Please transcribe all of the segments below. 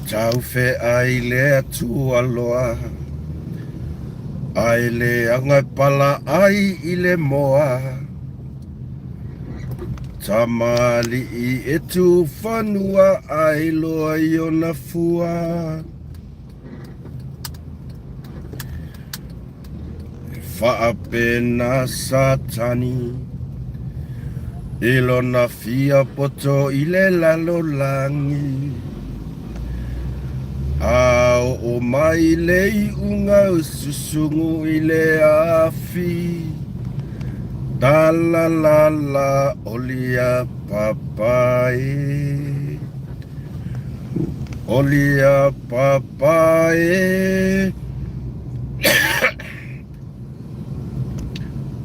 Tau feai le Atua loa, Ae leaga e pala ai i le moa. Tamalii e tufanua ai loa i ona fua. E faapena Satani i lona fia poto i le lalolagi. A oo mai le iuga o susugu i le afi, talalala olia papa e. Olia papa e.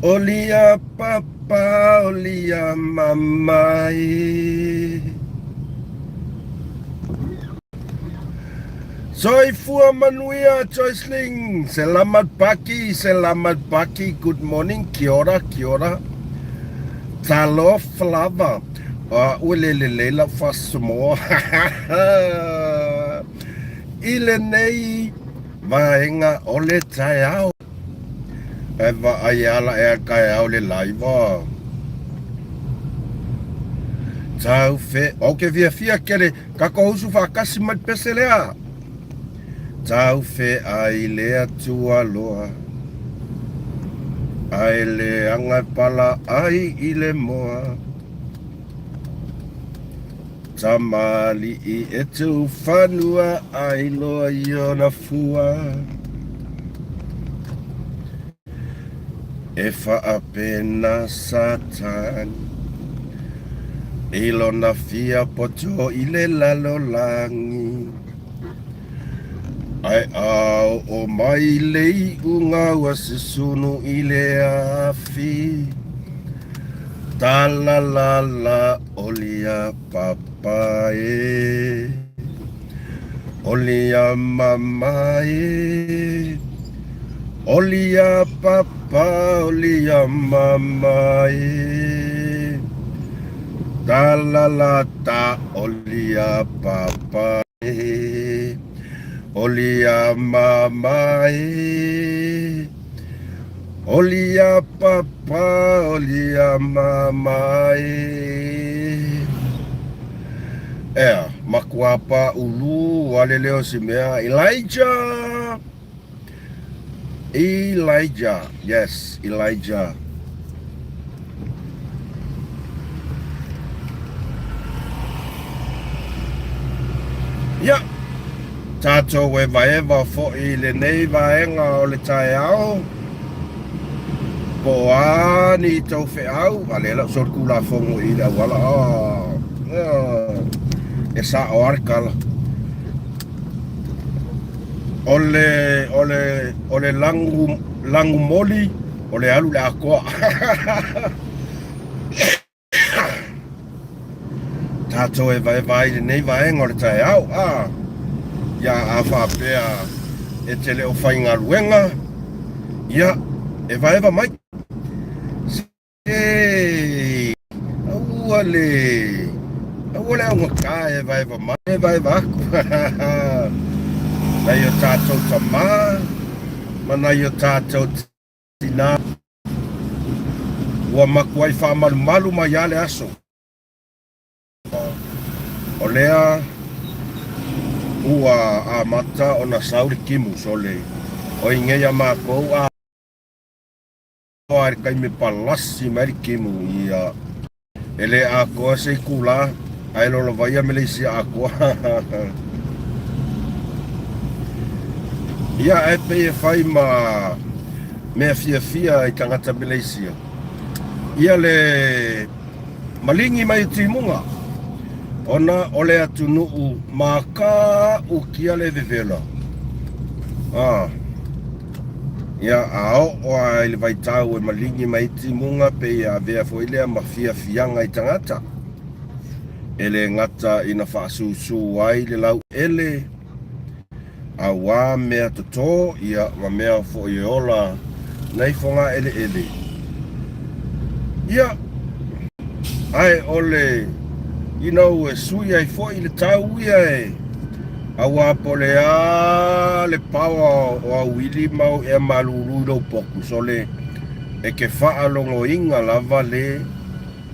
Olia papa, olia mama e. Soifua manuia Joycelyn. Selamat pagi, selamat pagi. Good morning. Kia ora, kia ora. Talofa lava. Ua le lelei lau faasamoa. I lenei vaega o le taeao. E vaai ala ea taeao le live. Tau fe, o ke fiafia kele, tatou usu faatasi mai le pese lea. Tau feai le Atua loa, Ae leaga e pala ai i le moa. Tamalii e tufanua ai loa i ona fua. E faapena Satani i lona fia poto i le lalolagi. Ae a oo mai le iuga ua susunu i le afi. Talalala olia papa e. Olia mama e. Olia papa olia mama e. Talalata olia papa e. Olia mama e. Olia papa olia mama e. Ea, makua pa ulu wale leo si mea Elijah. Elijah, yes, Elijah. Ia, tatou evaeva foi i lenei vaega o le taeao, po o a ni tou feau, a lea la ua solitulafono i le auala, oh, e sao lava le tala. O le, o le, o le lagu, lagu moli, o le alu i le atoa. Tatou evaeva ai i lenei vaega o le taeao, a, ia a faapea e te le o faigaluega, ia, evaeva mai. Se, aua le, aua le augata e evaeva mai, evaeva aku. Nai o tatou tamā ma nai o tatou tinā ua matuai faamalumalu mai lava le aso. O lea ua amata ona sau le timu sole oi nei a makou a i le taimi e palasi mai le timu ia e le atoa se itulā ae lolovaia Meleisia atoa. Ia ae pei e fai ma mea fiafia i tagata Meleisia ia le maligi mai o timuga ona o le atunuu makautia le vevela. Ah. Ia, a oo lava i le vaitau e maligi mai ai timuga, pei e avea foi lea ma fiafiaga i tagata. E le gata ina faasusū ai le lauele, auā mea totō, ia, ma mea foi e ola nei fogaeleele. Ia, ae o le, you know, e sui ai foi le tau ia e. Aua po o le a le power o au ili ma au ea malulu i lou potu, sole, e ke faalogoina lava le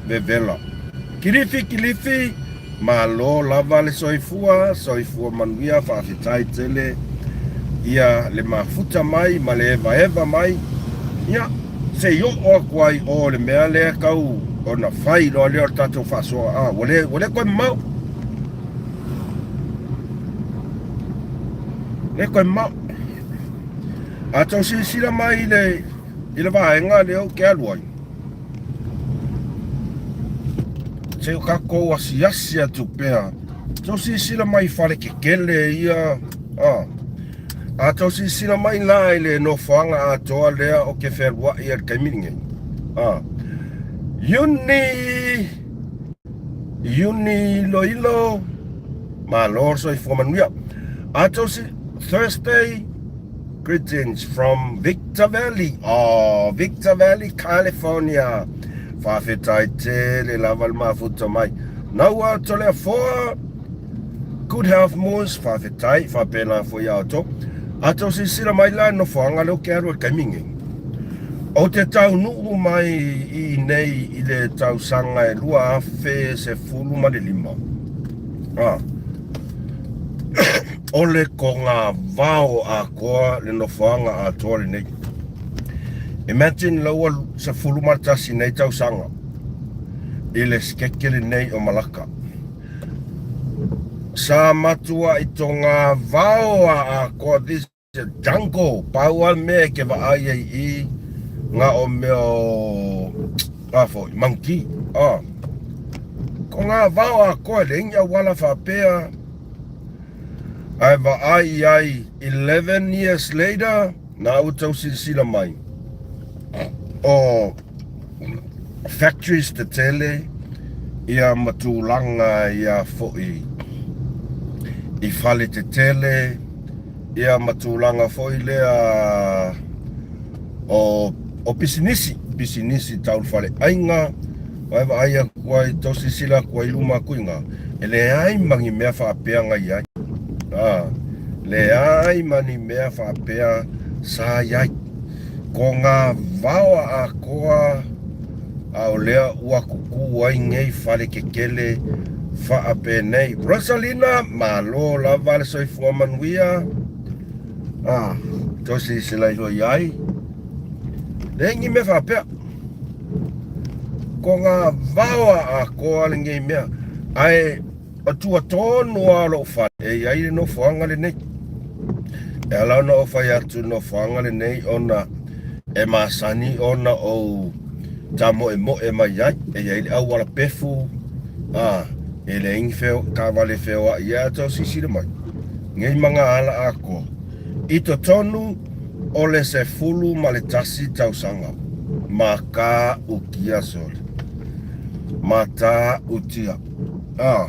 vevela. Kilifi, kilifi, malo lava le soifua, soifua manuia, faafetai tele ia le mafuta mai ma le evaeva mai, ia, se i oo atu ai o le mea lea tau ona fai loa lea o le tatou faasoa, a, ua le, ua le toe mamao. Le toe mamao. A tau silasila mai i le, i le vaega lea ou te alu ai, Se o tatou asiasi atu pea. Tau silasila mai i fale tetele ia. Ah. A tau silasila mai la i le nofoaga atoa lea o ke fealuai ai le taimi lenei. Ah. Iuni Iuni Iloilo Malo le soifua manuia. A tau si Thursday Greetings from Victor Valley. Oh, Victor Valley, California. Faafetai tele lava le mafuta mai. Naua Toleafoa, good health Moose, faafetai, faapena foi ia outou. A tou silasila mai la i le nofoaga lea ou te alu ai i le taimi lenei. Ou te taunuu mai i inei i le tausaga e 2015. Ah. O le kogavao atoa le nofoaga atoa lenei. Imagine la ua 11 nei tausaga i le sikeke lenei o Malaka. Sa matuai togavao a atoa this jungle, pau a le mea e ke vaai ai i nga o mea o a foi, monkey. Ah. Kogavao atoa e leai ni auala faapea. Ae vaai i ai 11 years later na ua tau silasila mai o factories tetele ia ma tulaga ia foi i fale tetele ia ma tulaga foi lea o o pisinisi pisinisi tau le faleaiga Ae vaai atu ai, tau silasila atu ai i luma atu i ina, e leai ma ni mea faapea na i ai. A, leai ma ni mea faapea sa i ai. Ko ngā vao a atoa a o lea ua tutū ai nei fale tetele faapenei. Rosalina, malo lava le soifua manuia. A, tau silasila iho i ai. Leai ni mea faapea. Ko ngā vao a atoa lenei mea, ae o tua tonu lava o lou fale e i ai le nofoaga lenei. E ala ona ou fai atu i le nofoaga lenei ona e masani ona ou tamoemoe mai ai, e i ai le auala pefu, a, e leai ni feo, taavale e feoai ai, a tau silasila mai, nei ma ngā ala atoa. I totonu o le 11 tausaga, matautia sole. Matautia. Ah.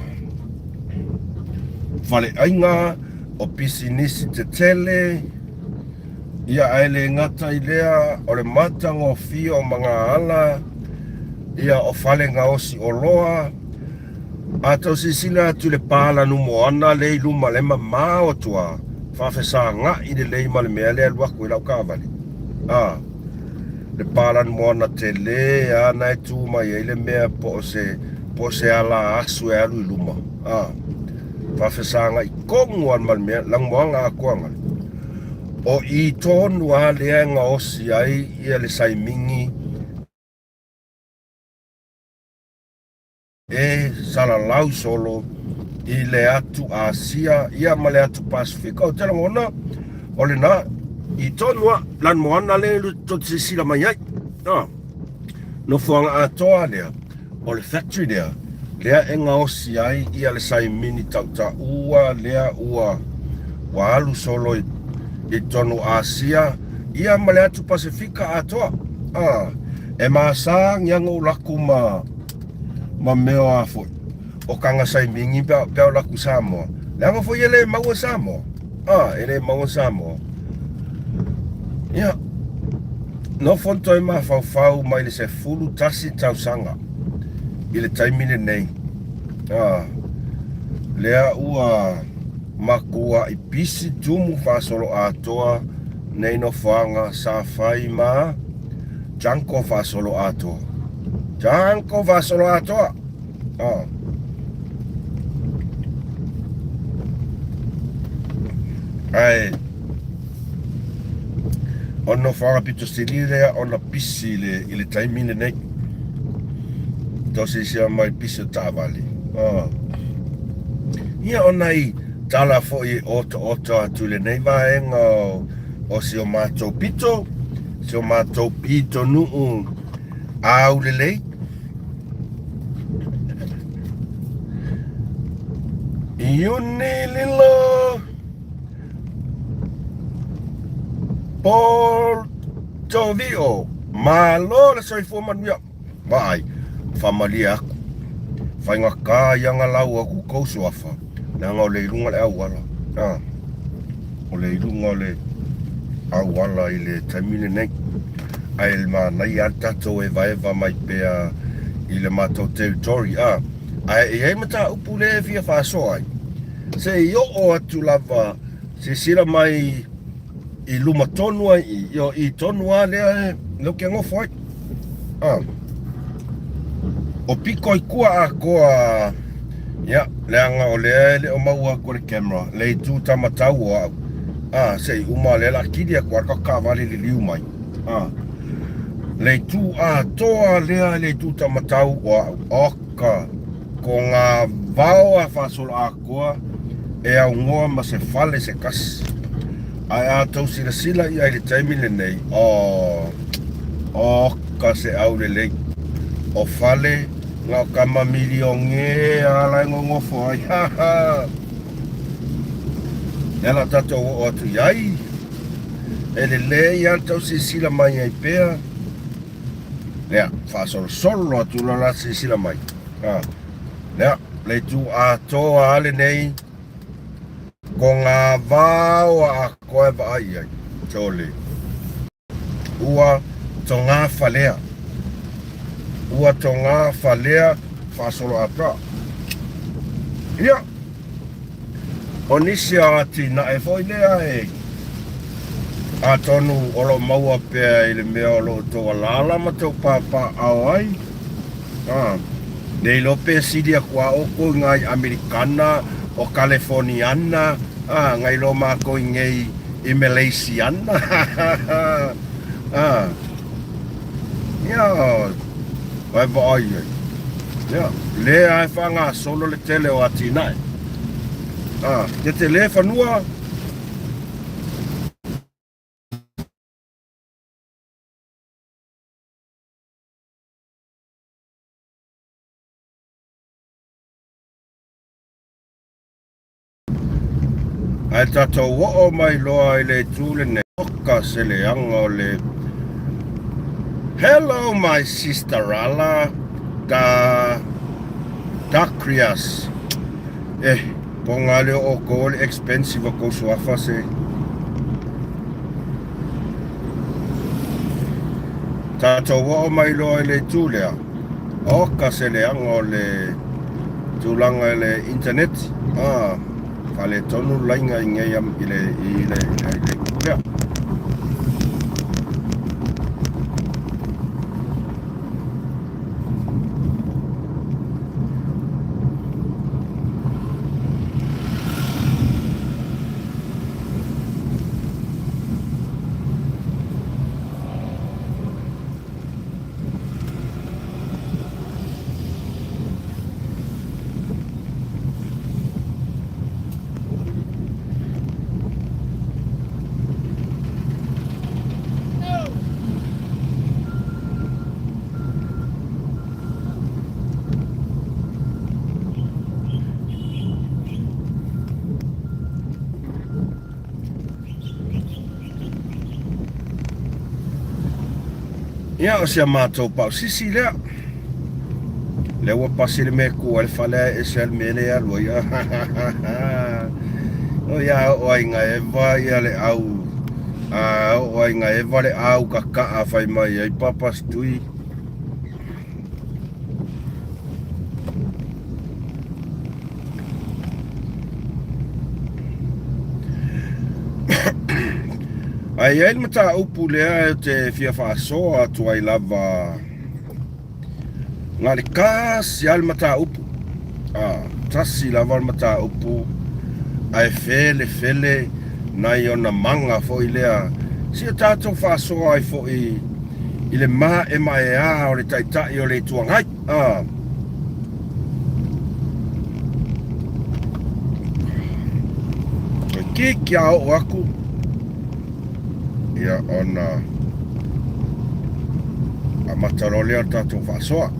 Faleaiga o pisinisi tetele, ia ae le gata i lea o le matagofie o magaala, ia o fale gaosi oloa, A tau silasila atu i le palanu moana lea i luma le mamao atu a faafesaga'i lelei ma le mea lea e alu atu ai lau taavale. A, le palanu moana tele a na e tu mai ai le mea po o se, po o se ala asu e alu i luma. A, faafesaga'i tonu a ma le mea, lanumoana atoa gale. O i tonu a lea e gaosi ai ia le saimini E salalau solo i le atu Asia ia ma le atu Pasifika. Ou te lagona o lena i tonu a lanumoana lea e tou te silasila mai ai. A, nofoaga atoa lea o le factory lea, lea e gaosi ai ia le saimini tautaua lea ua ua alu solo i, i tonu Asia ia ma le atu Pasifika atoa. A, e masani ona ou laku ma ma mea a foi o kanga saimingi pe pe o laku Samoa. Leaga foi e le maua Samoa. Ah, e le maua Samoa. Ia, nofo toe mafaufau mai le 11 tausaga i le taimi lenei. Ah, lea ua. Matuaʻi pisi tumu faasoloatoa nei nofoaga sa fai ma Junko faasoloatoa. Junko faasoloatoa! Oh. Ae, o nofoaga pito sili lea ona pisi i le, i le taimi lenei. Tausiasia mai pisi o taavale. Oh. Ia o nai tala foi e otaota atu i lenei vaega o, o si o matou pito, si o matou pitonuu aulelei. Iuni lilo Poltovio, malo le soifua manuia. Vaai, faamalie atu, faigata ia na lau atu tou suafa, leaga o le i luga o le auala, a, o le i luga o le auala i le taimi lenei. Ae manaia lava le tatou evaeva mai pea i le matou territory, a. Ae e i ai mataupu lea e fia faasoa ai, se i oo atu lava, silasila mai i luma tonu ai i, i o i tonu lava lea e, lea ou te nofo ai. Ah. O piko i tua atoa, ia, leaga o lea e le o maua atu e le camera, le itu tamatau o au. Ah, se i uma lea la kili atu a le taavale liliu mai. Ah. Le itu atoa lea le itu tamatau o au. Oka, ko ngā vao a faasoloatoa e aunoa ma se fale se kasi. Ae a tou silasila i ai i le taimi lenei, oh, oka se aulelei. O fale na o tama milione a la e nonofo ai. Ha ha. Lea la tatou oo atu i ai. E lelei lava le tau silasila mai ai pea. Lea, faasolosolo atu loa la silasila mai. Ha. Lea, le itu atoa lava lenei. Ko ngā vao a koe vaai i ai, Chole. Ua togafalea. Ua togafalea faasoloatoa. Ia, o nisi o atinae foi lea e atonu o lo o maua pea i le mea o lo o tou alaala ma tou papaaao ai. A, ne iloa pe sili atu a oukou i ngai Amerikana, o Kalefoniana, a, ngai loa makou i nei i Maleisiana, a, ia, vai vaai ai. Ia, lea e faagasolo le tele o atinae. A, tetele fanua. Ae tatou oo mai loa i le itu lenei, oka se leaga o le Hello my sister Ala da Dacrias. Eh, po ngā leo o kou o le expensive o kou suafa se. Tatou oo mai loa i le itu lea, oka se leaga o le tulaga i le internet, a, faaletonu le laina i nei i le, i le, i le itu lea. Ia, o si a matou pausisi lea. Lea ua pasi le mea e ku ai le fale ae ese ai le mea lea e alu ai. O ia oo ai nga eva ia le au a oo ai nga eva le au kaka'a fai mai ai Papa Stui. Ae i ai le mataupu lea ou te fia faasoa atu ai lava, na o le tasi lava le mataupu, tasi lava le mataupu ae felefele nai ona maga foi lea se i o tatou faasoa ai foi i le maemaea o le Taitai o le Itu Agai. Toeitiiti lava oo atu ia ona amata loa lea o le tatou faasoa.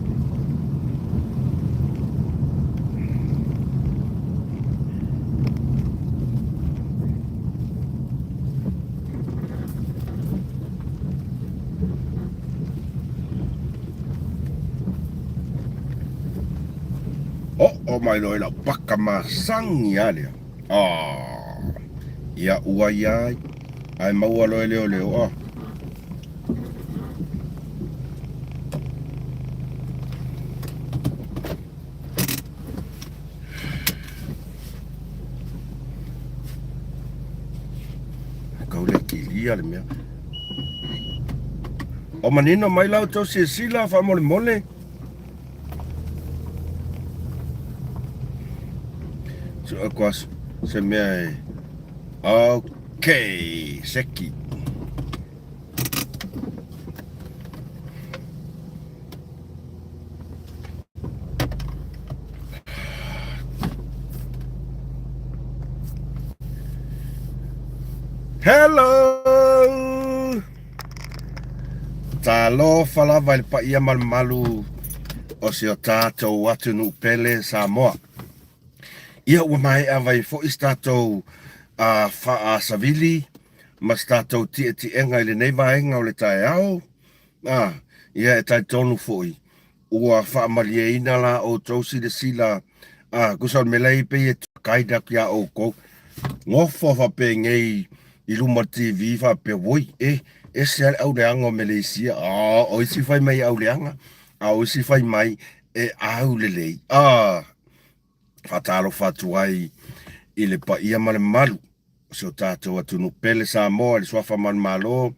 Oo mai loa i lau paka masani lava lea. Ah, ia ua ia ai. Ae maua loa e leoleo ah. Kau le kilia le mea. O manino mai la outou silasila faamolemole. Sue aku se mea e. Okay, seki. Hello! Talofa lava i le paia ma le mamalu o si o tatou atunuu pele Samoa. Ia ua maea vai foi se tatou faasavili ma se tatou tietiega i lenei vaega o le taeao. Ia e talitonu foi ua faamalieina la outou silasila, tusa o le mea la e pei e guide atu ia outou, nofo faapenei i luma o le TV faapea, woi, e, ese lava le auleaga o Meleisia. O isi fai mai e auleaga, a o isi fai mai e aulelei. Faatalofa atu ai i le paia ma le mamalu o si o tatou atunuu pele Samoa i le suafa manumalo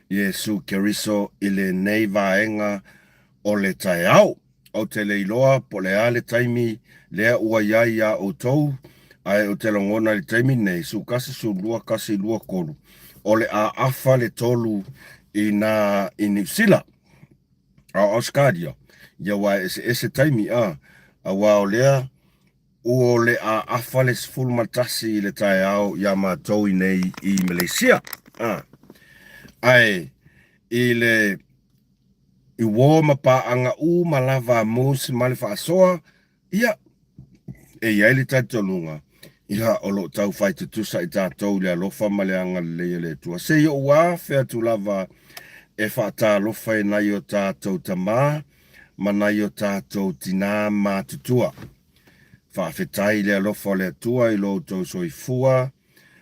Iesu Keriso i lenei vaega o le taeao. Ou te le iloa po o le a le taimi lea ua i ai iā outou, ae ou te lagona i le taimi nei, 11, 12, 1, 2, 3, o le a afa le tolu i nā i Niu Sila. A o Ausetalia, ia aua e eseese taimi, a, aua o lea ua o le a afa le 11 i le taeao iā matou i nei i Maleisia. A, ae i le i uō ma paaga uma lava a Moose ma le faasoa, ia, e i ai le talitonuga, ia, o lo o tau fai tutusa i tatou i le alofa ma le agalelei o le Atua. Se i ou afe atu lava e faatalofa i nai o tatou tama ma nai o tatou tinā matutua. Faafetai i le alofa o le Atua i lo outou soifua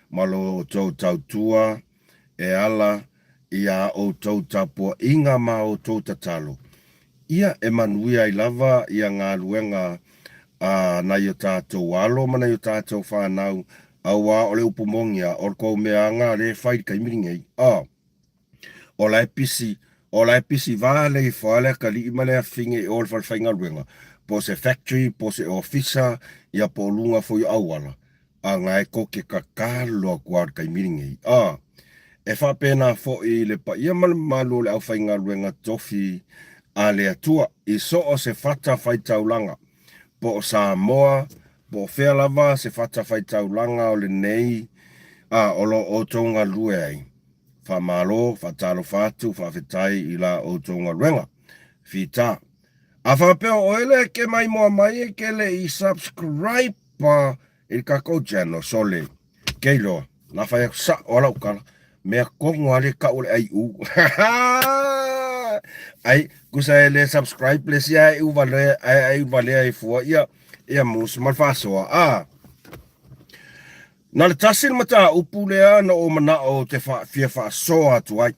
ma lo outou tautua e ala i a outou tapuaiga ma outou tatalo, ia e manuia ai lava ia galuega a nai o tatou alo ma nai o tatou fanau, aua o le upu moni a, o le kou mea aga lea e fai i le taimi lenei, a, o la e pisi, o la e pisi vale ifo a le atalii ma le afafine i o i le falefaigaluega, po o se factory, po o se ofisa, ia po o luga foi o auala, a na e tou te tatalo atu lava i le taimi lenei. A, e faapena foi i le paia ma le mamalu o le aufaigaluega tofi a le Atua i so o se fatafaitaulaga, po o Samoa, po o fea lava se fatafaitaulaga o lenei, a, o lo o outou galulue ai. Faamalo, faatalofa atu, faafetai i la outou galuega. Fita. A faapea o oe lea e te maimoa mai e te le i subscribe i le tatou channel, sole, ke iloa, na fai atu sao a lau tala, mea tonu a le tau o le aiu. Ai, tusa e le subscribe le isi ae uvalea, ae uvalea ai fua ia, ia musu ma le faasoa. A, na le tasi le mataupu lea na ou manao ou te fia faasoa atu ai.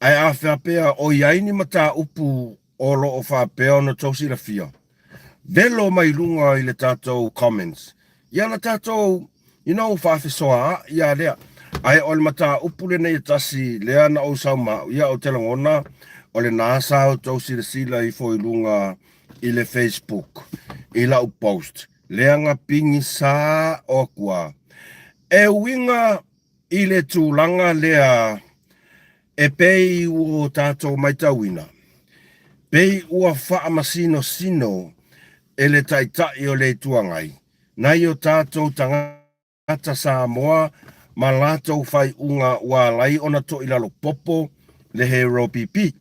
Ae a faapea o i ai ni mataupu o lo o faapea ona outou silafia, velo mai luga i le tatou comments, ia na tatou, you know, faafesoaai lava lea. Ae o le mataupu lenei e tasi lea na ou sau ma au, ia ou te lagona o lena sa outou silasila ifo i luga i le Facebook i lau post lea na pigisa o atu e uiga i le tulaga lea e pei ua tatou matauina, pei ua faamasinosino e le Taitai o le Itu Agai nai o tatou tagata Samoa ma latou faaiuga ua ala ai ona toilalo popo le HRPP.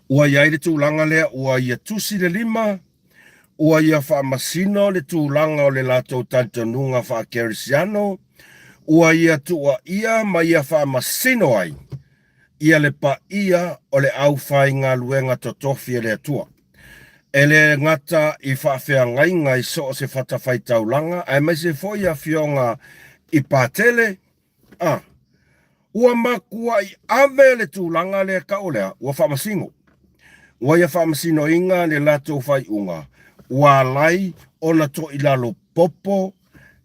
Ua i ai le tulaga lea ua ia tusi le lima, ua ia faamasino le tulaga o le latou talitonuga faakerisiano, ua ia tuuaia ma ia faamasino ai ia le paia o le aufaigaluega totofi a le Atua. E le gata i faafeagaiga i so o se fatafaitaulaga aemaise foi afioga i Patele, a ua matuai ave le tulaga lea tau lea ua faamasino. Ua ia faamasinoina le latou faaiuga ua alai ona toilalo popo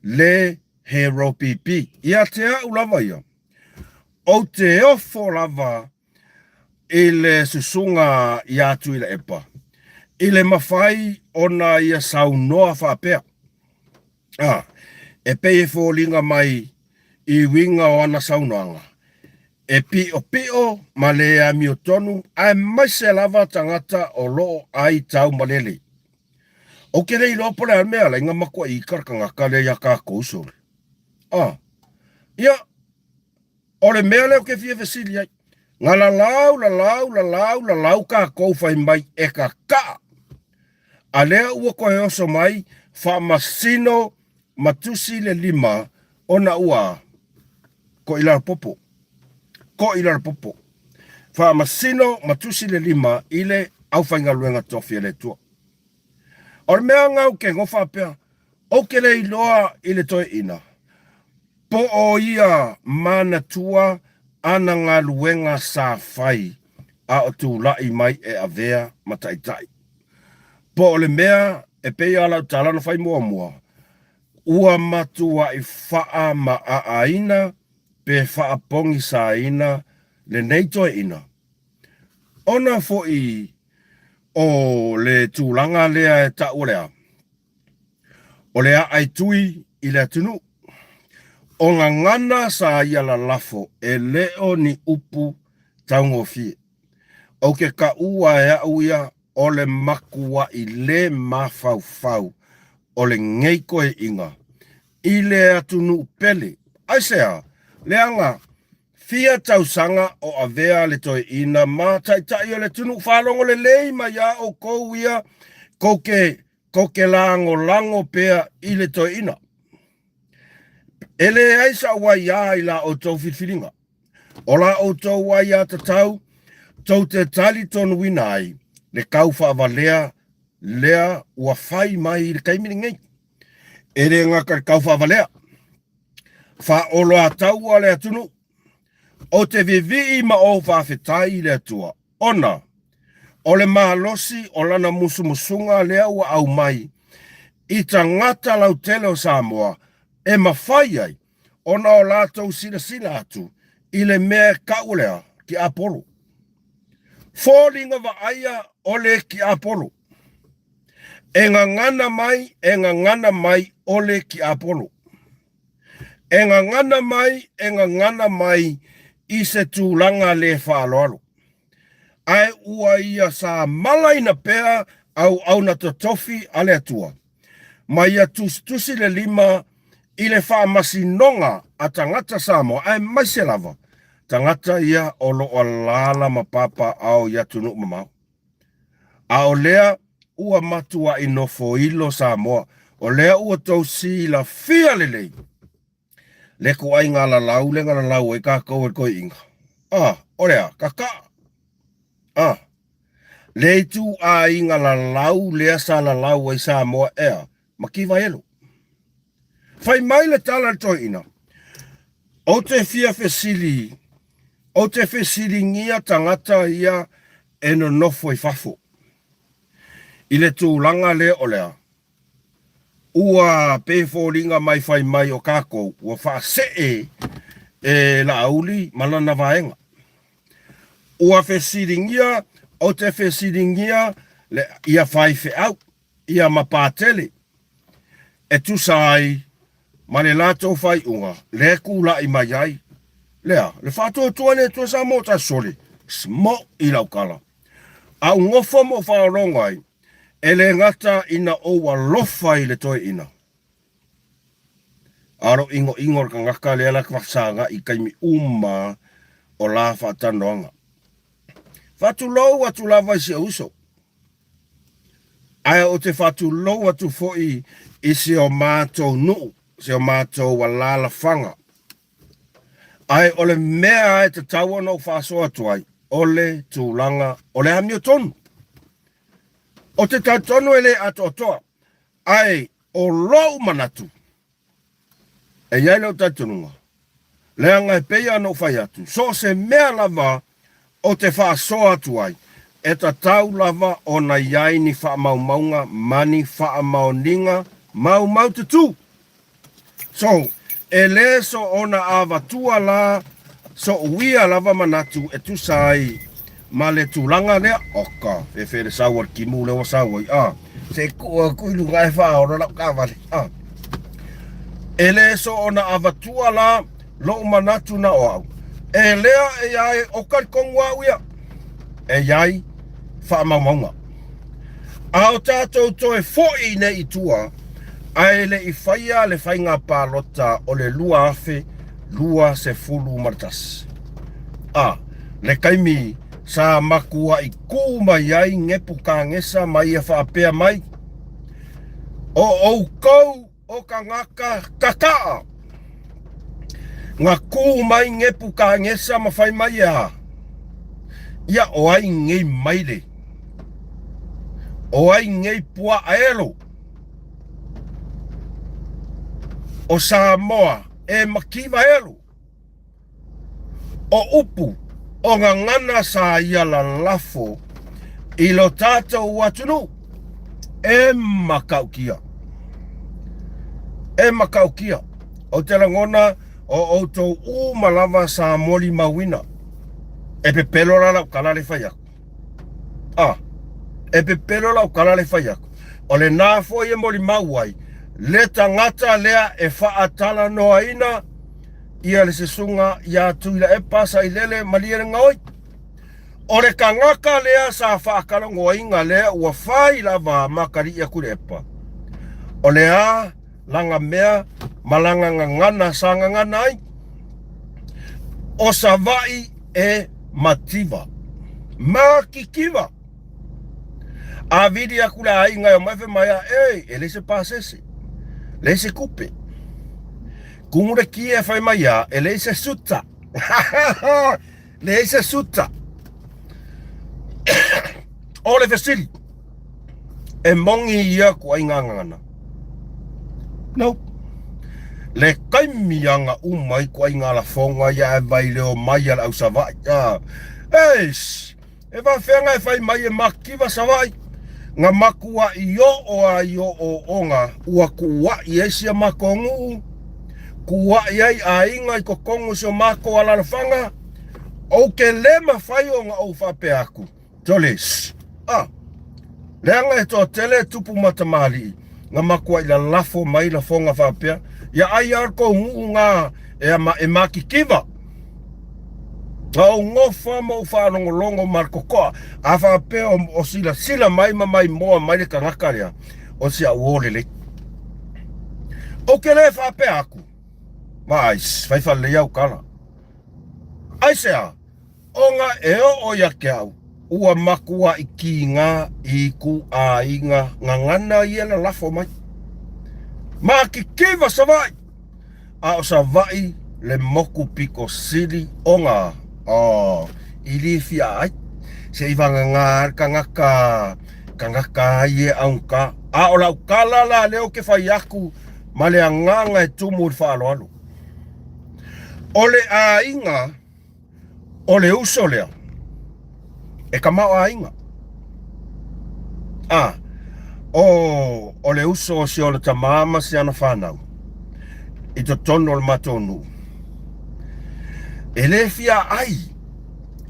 le HRPP. Ia te au lava ia, ou te ofo lava i le susuga ia Tuilaepa i le mafai ona ia saunoa faapea, a, e pei e foliga mai i uiga o ana saunoaga, e piʻopiʻo ma le amiotonu aemaise lava tagata o lo o ʻai taumalele. Ou te le iloa po o le a le mea e ala ai ona matuai ita le tagata lea iā tatou sole. A, ia, o le mea lea ou te fia fesili ai, na lalau, lalau, lalau, lalau tatou fai mai e kakaa. A lea ua toe oso mai faamasino ma tusi le lima ona ua toilalo popo. Toilalo popo. Faamasino ma tusi le lima i le aufaigaluega tofi a le Atua. O le mea na ou te iloa faapea, ou te le iloa i le toeaina, po o ia manatua ana galuega sa fai a o tulai mai e avea ma taitai. Po o le mea e pei lava lau tala na fai muamua, ua matuai faamaaaina pe faapogisaina lenei toeaina, ona foi o le tulaga lea e taua le a? O le aai tui i le atunuu. O gagana sa ia lalafo e le o ni upu taugofie. Ou te taua e au ia o le matuai le mafaufau o lenei toeaiina i le atunuu pele. Aisea? Leaga fia tausaga o avea le toeaina ma taitai o le atunuu. Faalogo lelei mai iā outou ia kou te kou te lagolago pea i le toeaina. E leai sa'u aiā i la outou filifiliga. O la outou aiatatau tou te talitonuina ai le kaufaavalea lea ua fai mai i le taimi lenei. E le gata i le kaufaavalea, faaoloataua le atunuu. Ou te vivii ma ou faafetai i le Atua, ona o le malosi o lana musumusuga lea ua aumai i tagata lautele o Samoa e mafai ai ona o latou silasila atu i le mea e tau lea tiapolo. Foliga vaaia o le tiapolo. E gagana mai, e gagana mai o le tiapolo. E gagana mai, e gagana mai i se tulaga le faaaloalo. Ae ua ia sa malaina pea auauna totofi a le Atua, ma ia tusitusi le lima i le faamasinoga a tagata Samoa, aemaise lava tagata ia o lo o alaala ma papaaao i atunuu mamao. A o lea ua matuai nofoilo Samoa, o lea ua tou silafia lelei le ituaiga lalau lea na lalau ai tatou e le toeaina. A, o le a? Kakaa. A, le ituaiga lalau lea sa lalau ai Samoa ea ma Kivaelo. Fai mai le tala a le toeaina, Ou te fia fesili, ou te fesiligia tagata ia e nonofo i fafo i le tulaga lea o le a? Ua pei e foliga mai fai mai o tatou ua faasee e Laauli ma lana vaega. Ua fesiligia, ou te fesiligia le, ia faifeau, ia ma Patele, e tusa ai ma le latou faaiuga le kulaʻi mai ai lea le faatuatua le Atua Samoa o sole smo i lau kala. A u gofo ma ou faaologo ai, e le gata ina ou alofa i le toeaina, a o lou ʻigoʻigo o le kanaka lea la saga i taimi uma o la faatanoaga. Faatulou atu lava i si ou uso. Ae ou te faatulou atu foi i si o matou nuu, si o matou alaalafaga. Ae o le mea e tatau ona ou faasoa atu ai, o le tulaga o le amiotonu. Ou te talitonu e le atoatoa, ae o lou manatu, E i ai lou talitonuga, leaga e pei ona ou fai atu, so o se mea lava ou te faasoa atu ai, e tatau lava ona i ai ni faamaumauga ma ni faamaoniga maumaututu. So, e le soona avatua la soʻu ia lava manatu e tusa ai ma le tulaga lea. Oka, fefe le sau a le timu lea ua sau ai, a. Se i tuu atu i luga e faaola lau taavale, a. E le soona avatua la lou manatu na o au. E lea e iai, o talitonu au ia, e iai faamaumauga. A o tatou toe foi nei i tua, ae le i faia le faiga palota o le 2021. A, le taimi sa matuai kū mai ai Nepukagesa ma ia faapea mai, O ʻoukou o kagaka kakaʻa! Na kū mai Nepukagesa ma fai mai e a? Ia o ai nei maile? O ai nei puaʻa elo? O Samoa e makiva elo? O upu o gagana sa ia lalafo i lo tatou atunuu e makaukia. E makaukia. Ou te lagona o outou uma lava sa molimauina. E pepelo la lau kala le fai aku. A, e pepelo lau kala le fai aku. O lena foi e molimau ai le tagata lea e faatalanoaina ia le sesuga iā Tuilaepa Sailele Malielegaoi. O le tagata lea sa faatalagoaina lea ua fai lava ma kaliʻi a Tuilaepa, o le a lana mea ma lana gagana sa gagana ai? O Savaʻi e mativa, makikiva. A vili aku le aiga e omai fai mai a, ei, e leai se pasese, leai se tupe. Kumu le kia e fai mai a, e leai se suta. Leai se suta. O le fesili, e moni ia ku aiga gagana? Nope. Le taimi aga uma i ku aiga lafoga ia e vaileo mai a le au Savaʻi. Ah, eish! E faafeaga e fai mai e makiva Savaʻi, nga makuaʻi oo a i ooooga ua kuaʻi ai sia makou nuu, kuaʻi ai aiga i totonu o si o makou alalafaga, ou ke le mafai ona ou faapea aku, Jolis, a, leaga e toatele e tupu ma tamalii, nga makuaʻi lalafo mai lafoga faapea, ia ai a kou nuu nga e ama e makikiva. Na ou gofa ma ou faalogologo ma le totoa, a faapea o, o silasila mai ma maimoa mai le tagata lea, o si au ō lelei. Ou te le faapea atu, vaai, fai faalelei au tala. Aisea? Ona e oo ia te au, ua matuaʻi kīnā i ituaiga gagana ia lalafo mai. Makikiva Savaʻi! A o Savaʻi le moku pito sili o ngā oh, i lifia ai. Se i vagagā le tagata, tagata ai e augata. A o lau tala la lea ou te fai atu ma le agaga e tumu i le faaaloalo. O le aiga O le uso lea e kamaoaiga. A, o, o le uso o si ona tamā ma si ana whanau i totonu o le matou nuu. E le fia ai,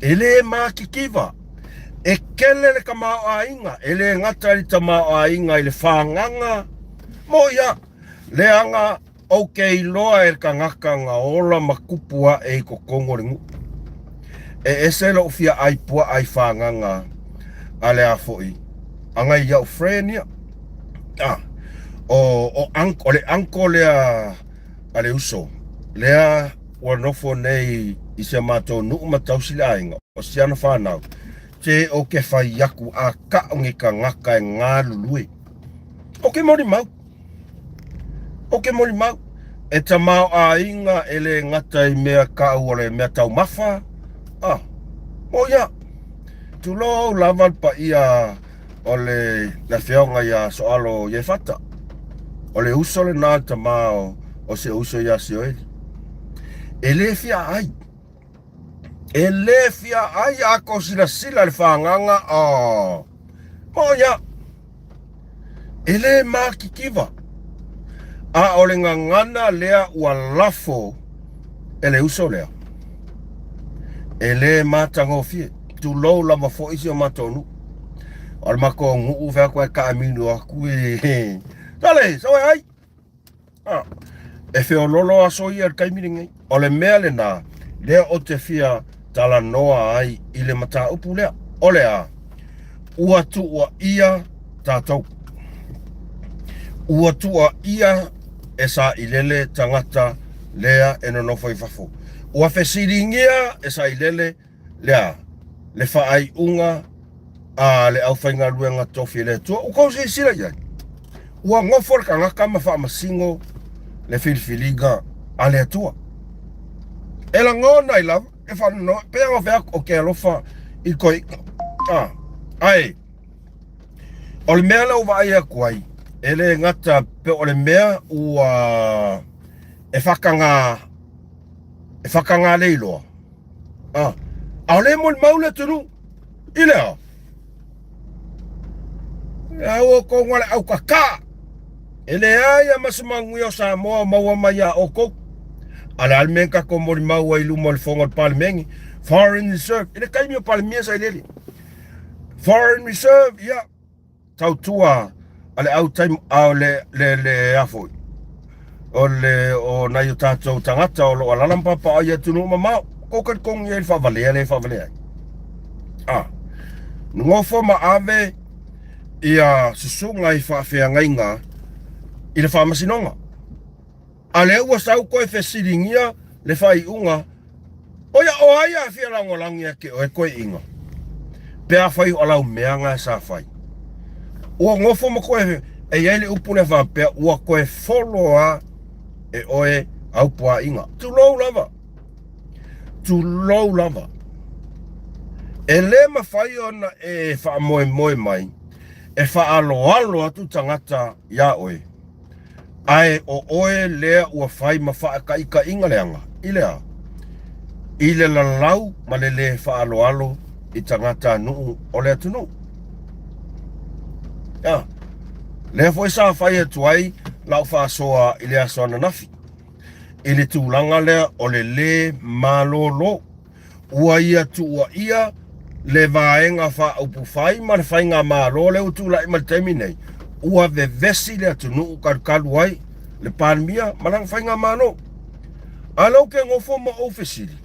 e le mākikiwa, e kele le tamaoaiga, e le gata i le tamaoaiga i le fagaga, mo ia, leaga ou ke iloa e le kagaka ga ola ma kupu aʻe i totonu o le nuu. E ese loʻu fia ʻai puaʻa i fagaga a le a foi, a nai iaʻu friend ia. Ah, o, o, o le uncle lea a le uso, lea ua nofo nei i si a matou nuu ma tausi le aiga, o si ana fanau, te o ke fai aku a kaʻu ni kagaka e galulue. O ke molimau. O ke molimau. E tamaoaiga e le gata i mea kaʻu o le mea taumafa, ah, mo ia. Tulou lava le paia o le afioga iā Soalo Iefata. O le uso lenā le tama o si ou uso iā Sioeli. E le fia ai. E le fia ai a ko silasila le fagaga o. Mo ia. E le mākikiwa. A o le gagana lea ua lafo e le uso lea. E le matagofie. Tulou lava foi si o matou nuu. O le matou nuu fai atu ai taamilo atu e. Sale, sau e ai. Ah, e feololo aso ia i le taimi lenei. O le mea lena, lea ou te fia talanoa ai i le mataupu lea. O le a? Ua tuuaia tatou. Ua tuuaia e Sailele tagata lea e nonofo i fafo. Ua fesiligia e Sailele lea le faaiuga a le aufaigaluega tofi e le Atua. Ua tou silasila i ai? Ua nofo le tagata ma faamasino le filifiliga a le Atua. E lagona ai lava e faanoanoa pei ona fai atu ou te alofa i toeaiina. Ah, ae o le mea lea ua vaai atu ai, e le gata pe o le mea ua e faataga e faataga le iloa. Ah, a o le molimau le atunuu i le a? E au outou na le aukaka. E leai a ma se manuia o Samoa o maua mai iā outou. A o le a le mea na tatou molimau ai i luma o le fono a le Palemene? Foreign Reserve. I le taimi o Palemia sa ilele. Foreign Reserve, ia, tautua a le au taim, a o le, le, le, a foi, o le, o nai o tatou tagata o lo o alaala ma papaaao i atunuu mamao, kou talitonu i ai i le faavalea lea e faavalea ai. A, nofo ma ave ia susuga i faafeagaiga i le faamasinoga. A lea ua sau koe fesiligia le faaiuga, oia o ai a fia lagolagi ake oe koe iga? Pe afai o lau mea ga sa fai. Ua nofo ma koe, e i ai le upu lea faapea, ua koe folo a e oe au puaiga. Tulou lava. Tulou lava. E le mafai ona e faamoemoe mai e faaaloalo atu tagata iā oe, ae o oe lea ua fai ma faataitaiga leaga i le a? I le lalau ma le lē faaaloalo i tagatanuu o le atunuu. A, lea foi sa fai atu ai lau faasoa i le aso ananafi i le tulaga lea o le lē malōlō. Ua ia tuuaia le Vaega Faaupufai ma le Faigamalo lea ua tulai mai i le taimi nei, ua vevesi le atunuu talukalu ai le Palemia ma lana Faigamalo. A lea ou te nofo ma ou fesili,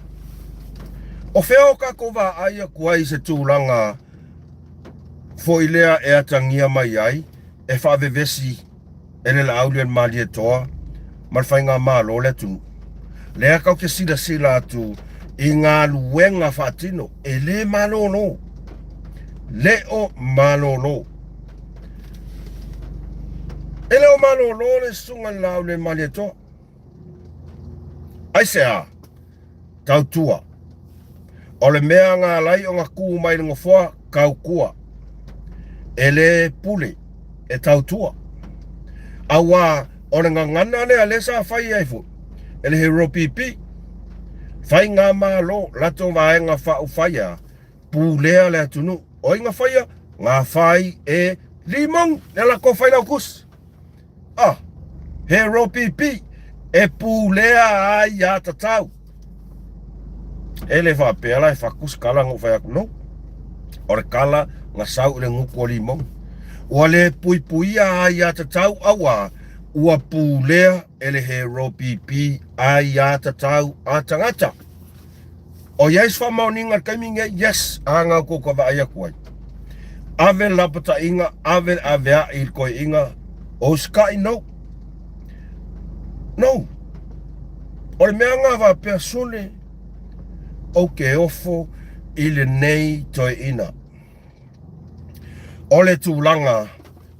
o fea o tatou vaai atu ai i se tulaga foi lea e atagia mai ai e faavevesi e le Laaulialemalietoa ma le Faigamalo o le atunuu. Lea tatou te silasila atu i galuega faatino e le malolo. Le o malolo. E le o malolo le susuga i le Laaulialemalietoa. Aisea? Tautua. O le mea na ala ai ona tu mai le nofoa, tautua. E le pule, e tautua. Auā, o le gagana lea lea sa fai ai foi e le Hero PP. Faigamalo, latou vaega faaupufai a pulea le atunuu. O ai na faia? Na fai e Limong, lea latou failautusi. Ah, he ropipi e pulea ai ia tatau. E le faapea la e fatu se kala na ou fai atu, no. O le kala na sau i le gutu o Limogi. Ua le puipuia aiatatau auā ua pulea e le hero pipi aiatatau a tagata. O i ai se faamaoniga i le taimi lenei? Yes, a na outou ka vaai atu ai. Ave le lapataiga, ave le aveai i le toeaina, o usitai, no. No. O le mea na faapea sole, ou te ofo i lenei toeaina. O le tulaga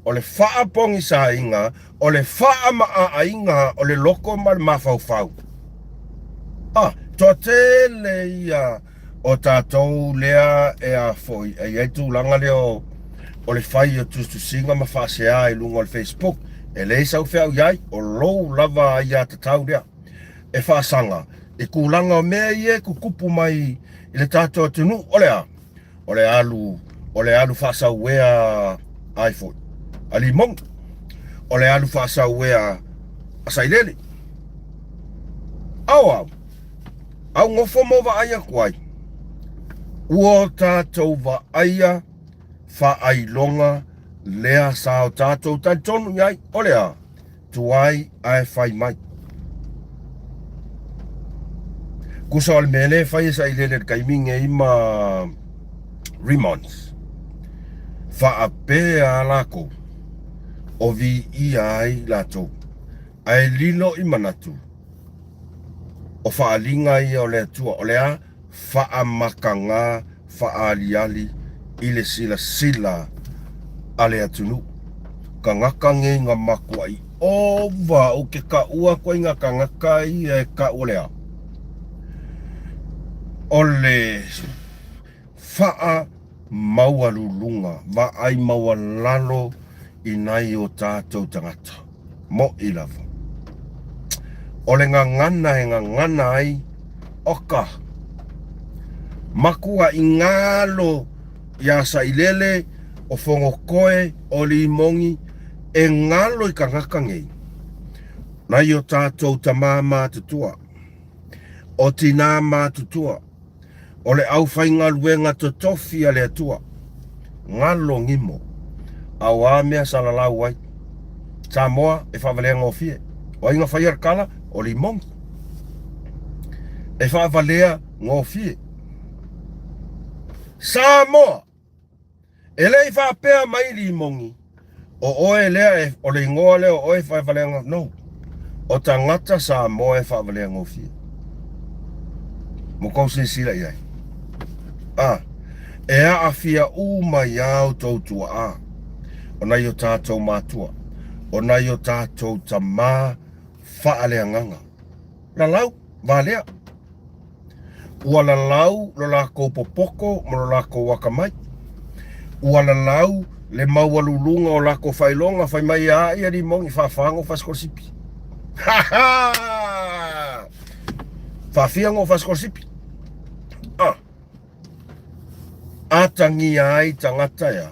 o le faapogisaina, o le faamaaaina o le loko ma le mafaufau. Ah, toatele ia o tatou lea e a foi, e i ai tulaga lea o, o le fai o tusitusiga ma faasea i luga o le Facebook. E leai sau feau i ai, o lou lava aiatatau lea e faasaga i tulaga o mea ia e tutupu mai i le tatou atunuu. O le a? O le alu, o le alu faasauea ai foi a Limogi. O le alu faasauea a Sailele. Ao au, au nofo mo vaai atu ai. Ua tatou vaaia faailoga lea sa o tatou talitonu i ai. O le a? Tuai ae fai mai. Kusa o le mea lea e fai e Sailele i le taimi nei ma Remons. Faapea a lakou o viia ai latou. Ae lilo i manatu o faaaliga ia o le Atua, o le a? Faamakagā faaaliali i le silasila a le atunuu. Tagata nei na matuai ova, ou te taua atu ai na tagata ia e tau o le a? O le faa maualuluga, vaai maualalo i nai o tatou tagata. Moʻi lava. O le gagana e gagana ai, oka! Makuaʻi galo iā Sailele, o Fogotoe, o Limogi, e galo i tagata nei, nai o tatou tamā matutua, o tinā matutua, O le aufaigaluega totofi a le Atua, galo gimo, a o a mea salalau ai? Samoa e faavalea gofie. O ai na faia le tala? O Limogi. E faavalea gofie. Samoa! E le i faapea mai Limogi, o oe lea e, o le igoa lea o oe e faavaleaga, no. O tagata Samoa e faavalea gofie. Mo kou silasila i ai. A, e aafia uma iā outou tuaa, o nai o tatou matua, o nai o tatou tamā faaleagaga. Lalau, valea. Ua lalau lo lakou popoko ma lo lakou akamai. Ua lalau le maualuluga o lakou faailoga, fai mai a ia limogi faafaga o faasikolasipi. Ha ha! Faafia ngo faasikolasipi. Ah. Atagia ai tagata ea,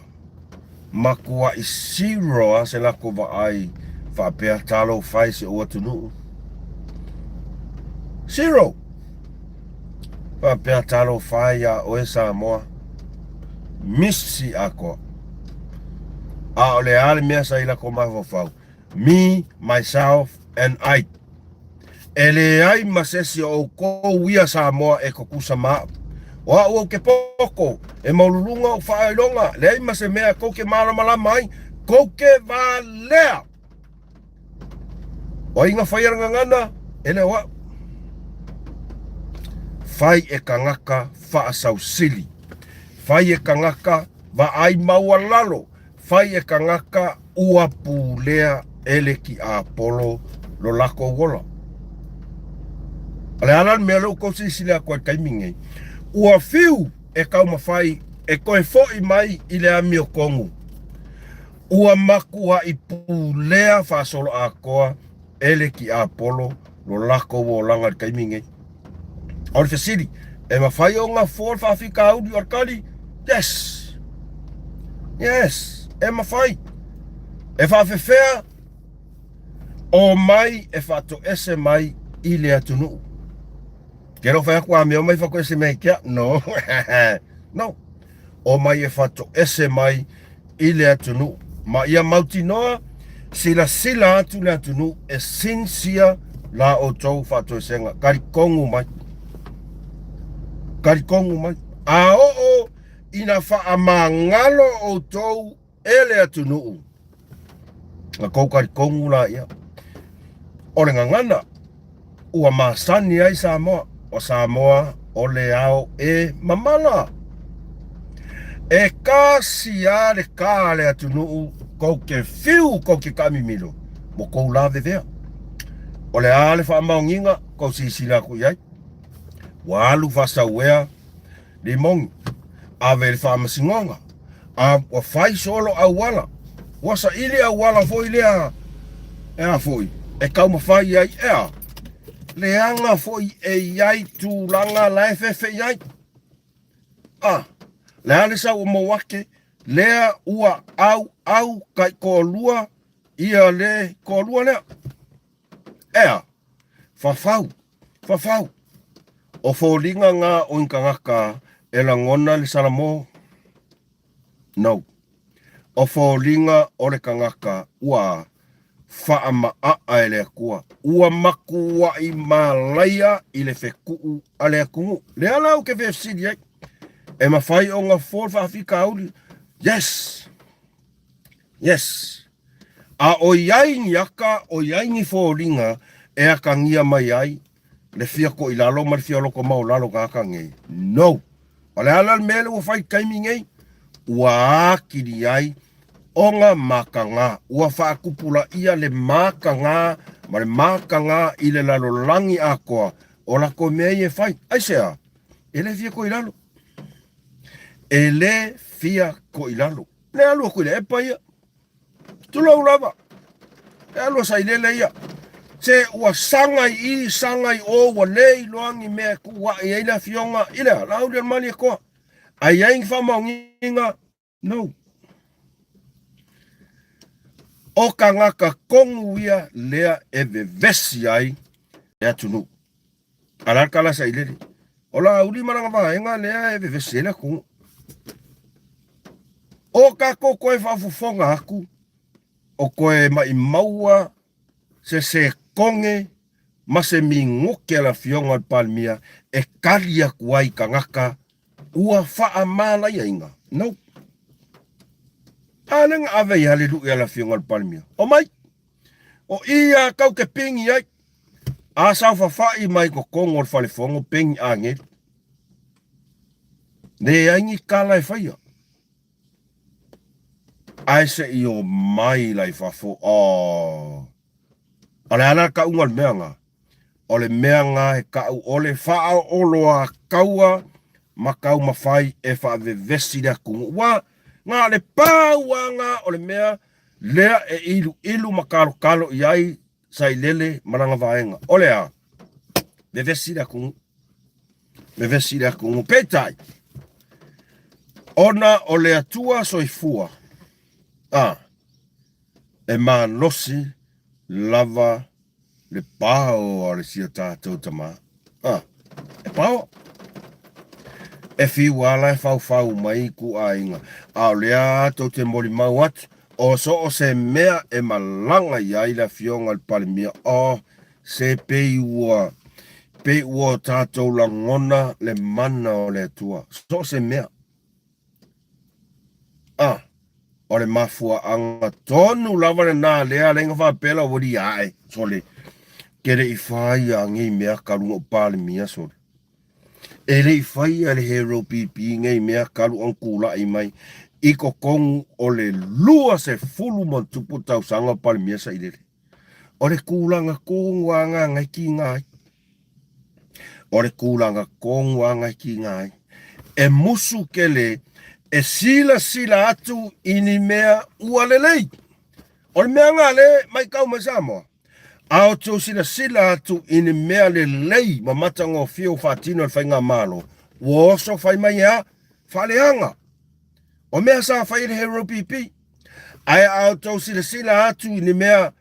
makuaʻi zero a se lako vaai faapea talofa e si ou atunuu. Zero! Faapea talofa e iā oe Samoa. Misi atoa. A o le a le mea sa i lako mafaufau? Me, myself and I. E leai ma se isi o oukou ia Samoa e tutusa ma aʻu. O aʻu ou te poko, e maululuga ou faailoga, leai ma se mea kou te malamalama ai, kou te valea! O ai na faia le gagana? E le o aʻu. Fai e kangaka faasausili. Fai e kangaka vaai maualalo. Fai e kangaka ua pulea e le tiapolo lo lakou ola. O le a la le mea lea ua tou silasila atu ai i le taimi lenei? Ua fiu e taumafai e toe foi mai i le amiotonu. Ua matuai pulea faasoloatoa e le tiapolo lo lakou olaga i le taimi lenei. O le fesili, e mafai ona fua le faafitauli o le tali? Yes! Yes! E mafai. E faafefea? Omai e faatoese mai i le atunuu. Ke lo fai aku a mea mai fatoese mai kia. No. No. O mai e fatoese mai i le atunuu. Ma ia mautinoa, silasila atu le atunuu e sincere la outou faatoesega. Talikongu mai. Talikongu mai. A oo ina faamagalo outou e le atunuu, na tou talikongu laia. O le gagana ua masani ai Samoa, o Samoa o le ao e mamala. E kasi a le ka a le atunuu kou te fiu kou te taamimilo mo kou lavevea. O le a le faamaoniga kou silasila atu i ai? Ua alu faasauea Limoni, ave i le faamasinoga, a ua fai solo auala, ua saili auala foi lea, e a foi, e taumafai ai, e a, leaga foi e i ai tulaga la e fefe i ai. A, le a le sau o Mouake, lea ua auau taitoalua ia le toalua lea. E a, fafau, fafau. O foliga na o ni tagata e lagona le salamo? No. O foliga o le tagata ua faamaaa e le Atua, ua matuai malaia i le fetuu a le atunuu. Lea la ou te fesili ai, e mafai ona fofo le faafitauli? Yes! Yes! A o i ai ni aka, o i ai ni foliga e akagia mai ai le fia toilalo ma le fia loto maualalo o tagata nei? No! O le a la le mea lea ua fai i le taimi nei? Ua atili ai ona mataga, ua faatupulaia le mataga ma le mataga i le lalolagi atoa o latou mea ia e fai. Aisea? E le fia toilalo. E le fia toilalo. Le alu atu i le epa ia. Tulou lava. E alu a sailele ia. Se ua saga i i, saga i o, ua le iloa ni mea e tuu ae ai le afioga i le a? Laaulialemalietoa. A i ai ni faamaoniga? No. O tagata tonu ia lea e vevesi ai le atunuu. A la le tala a Sailele, o Laauli ma lana vaega lea e vevesi ai le atunuu. O tatou toe faafofoga atu, o toe maimaua se sekone ma se minute a le Afioga i le Palemia e tali atu ai i tagata ua faamalaiaina. No. A lea na ave ai lava le lui a le Afioga i le Palemia. Omai! O i a kau te pingi ai. A saofafai mai totonu o le falefono pengi agelu. Leai ni tala e faia. Ae se i o mai la i fafo. Oh. O le a la le tauga o le mea nga? O le mea nga he tau o le faaoloataua ma taumafai e faavevesi le atunuu. Ua na o le pauaga o le mea lea e iluilu ma kalokalo i ai Sailele ma lana vaega. O le a? Vevesi le atunuu. Vevesi le atunuu. Peitai, ona o le Atua soifua, a, e malosi lava le pao a le si o tatou tama. A, e pao. E fiu ala e faufau mai ku aiga, a o lea tou te molimau atu, o so o se mea e malaga i ai le Afioga i le Palemia, o se pei ua, pei ua o tatou lagona le mana o le Atua, so o se mea. A, o le mafuaaga tonu lava lena lea lea na faapea la ua ae, sole, ke le i whaia ngei mea kalu o Palemia, sole. E le i whaia le Hero PP ngei mea kalu ang kula'i mai i totonu o le 20 ma tupu tausaga o Palemia sailele. O le kulaga tonu a ngā ngai ki ngā ai. O le kulaga tonu a ngai ki ngā ai. E musu kele e silasila atu i ni mea ua lelei. O le mea ngā le mai kau mai Samoa. A o tou silasila atu i ni mea lelei ma matagofie ua faatino e le faigamalo, ua oso fai mai e a? Faaleaga. O mea sa fai e le Hero PP. Ae a o tou silasila atu i ni mea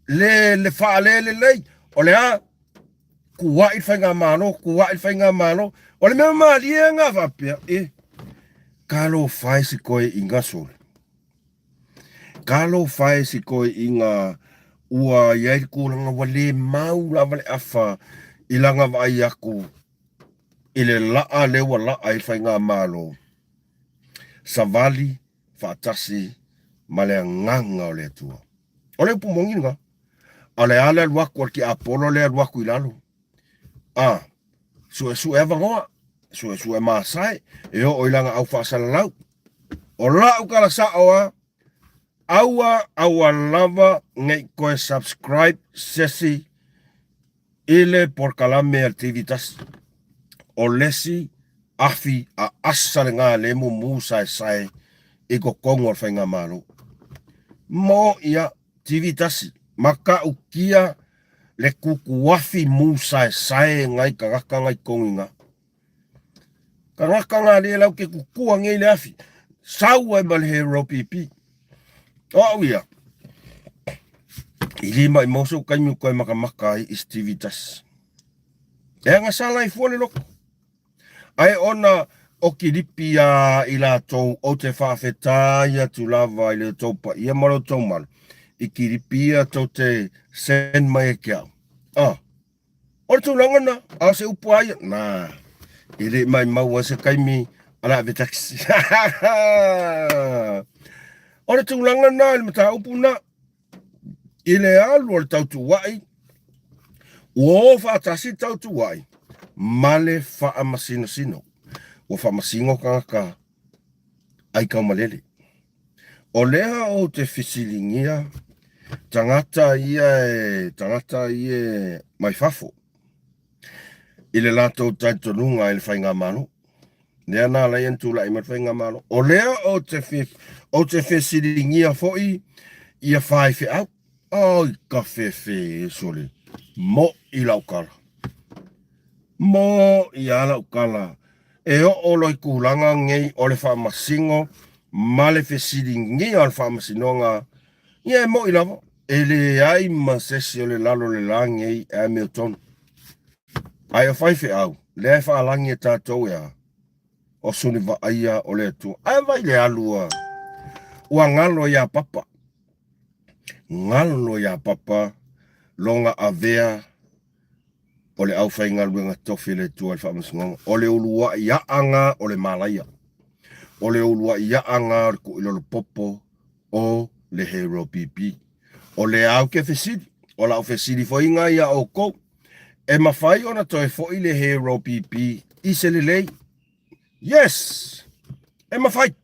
le, le faalelelei, o le a? Kukuaʻi le faigamalo, kuaʻi le faigamalo. O le mea malie nga faapea, e, talofa e si toeaina sole. Talofa e si toeaina ua i ai le tulaga ua le mau lava le afa i lana vaai atu i le laa lea ua laa ai le faigamalo. Savali faatasi ma le agaga o le Atua. O le upu moni lena. A o le a le alu atu a le tiapolo lea alu atu i lalo. A, suesue avanoa, suesue masae, e oo i lana au faasalalau. O lau tala sao a, aua aua lava nei toe subscribe sesi i le polokalame a le TV tasi. O lesi afi a asa lena le mumu saesae i totonu o le faigamalo. Mo ia TV tasi, matautia le tutuafi mu saesae nai tagata nai tonu ina. Tagata na le lau te tutua nei le afi. Sau ai ma le hero pipi. O au ia, i lima i moso kaimi koe makamaka ai i TV tasi. E agasala ai fua le loko. Ae ona o kilipi a i latou ou te faafetai atu lava i le tou paia ma lo tou malu i kilipi ia tou te send mai ai ke au. Ah, o le tulaga na, a o se upu a ia, na, e le i maimau ai se taimi a le ave taxi. O le tulaga na i le mataupu na, i le alu o le tautuuaʻi, ua o faatasi le tautuuaʻi ma le faamasinosino. Ua faamasino tagata aikaumalele. O lea ou te fesiligia tagata ia e tagata ia mai fafo i le latou talitonuga i le faigamalo. Lea na ala ai ona tulai mai le faigamalo. O lea ou te, ou te fesiligia foi ia faifeau. Ai ka fefe e sole. Mo i lau tala. Mo i a lau tala. E oo loa i tulaga nei o le faamasino ma le fesiligia o le faamasinoga, ia e moʻi lava, e leai ma se isi o le lalo o le la nei e amiotonu. Ae o faifeau, lea e faalagi e tatou e a? O suli vaaia o le Atua. Ae vai le alu a ua galo iā Papa. Galo iā Papa lona avea o le aufaigaluega tofi a le Atua i le faamasinoga. O le uluai aaga o le malaia. O le uluai aaga o le tuuilolopopo o le Hero PP. O lea au ke fesili, o lau fesili foi nga ia oukou, e mafai ona toe foi le Hero PP i se lelei? Yes! E mafai!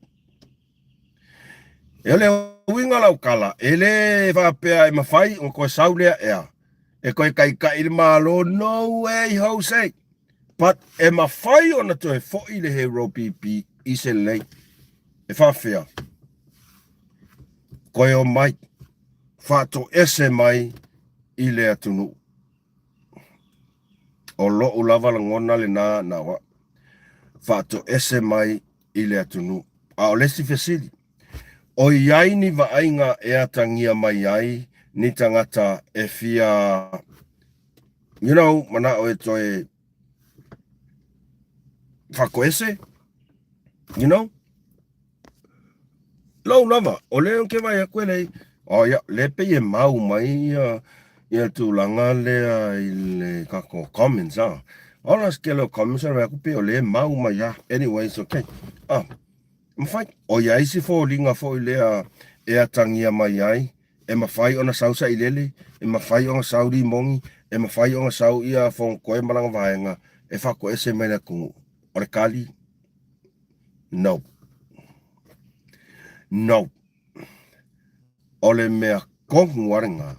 E o le uiga lau tala, e le faapea e mafai ona toe sau lea ea, e toe taitai le Malo, no way Jose! But e mafai ona toe foi le Hero PP i se lelei. E faafefea? Toe omai, faatoese mai i le atunuu. O lou lava lagona lena na o au. Faatoese mai i le atunuu. A o le isi fesili, o i ai ni vaaiga e atagia mai ai ni tagata e fia, you know, manao e toe faatoese, you know? Lou lava, o lea ou te vaai atu e lei, oh ia, lea pei e mau mai ia, ia tulaga lea i le tatou comments, ah. Ola se tele o comments a vaai atu pei o lea e mau mai ah. Anyways, okay. Ah, mafai, o i ai se foliga foi lea e atagia mai ai, e mafai ona sau sailele, e mafai ona sau limoni, e mafai ona sau ia fonotoe ma lana vaega e faatoese mai le atunuu. O le tali, No. No. O le mea tonu a lena,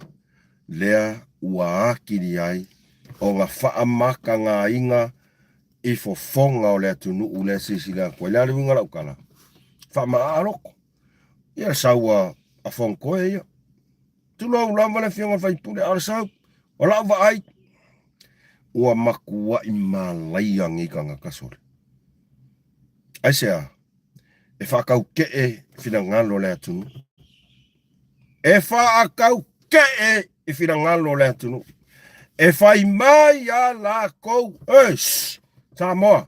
lea ua atili ai ona faamatagaina i fofoga o le atunuu lea e silasila atu ai. O le a le uiga o lau tala? Faamaaa loto. Ia le sau a Fonotoe ia. Tulou lava le afioga i le faipule, a o le sau, o lau vaai, ua matuai malaia nei tagata sole. Aisea? E faataukee finagalo o le atunuu. E faataukee i finagalo o le atunuu. E fai mai a lakou, e, shh, Samoa,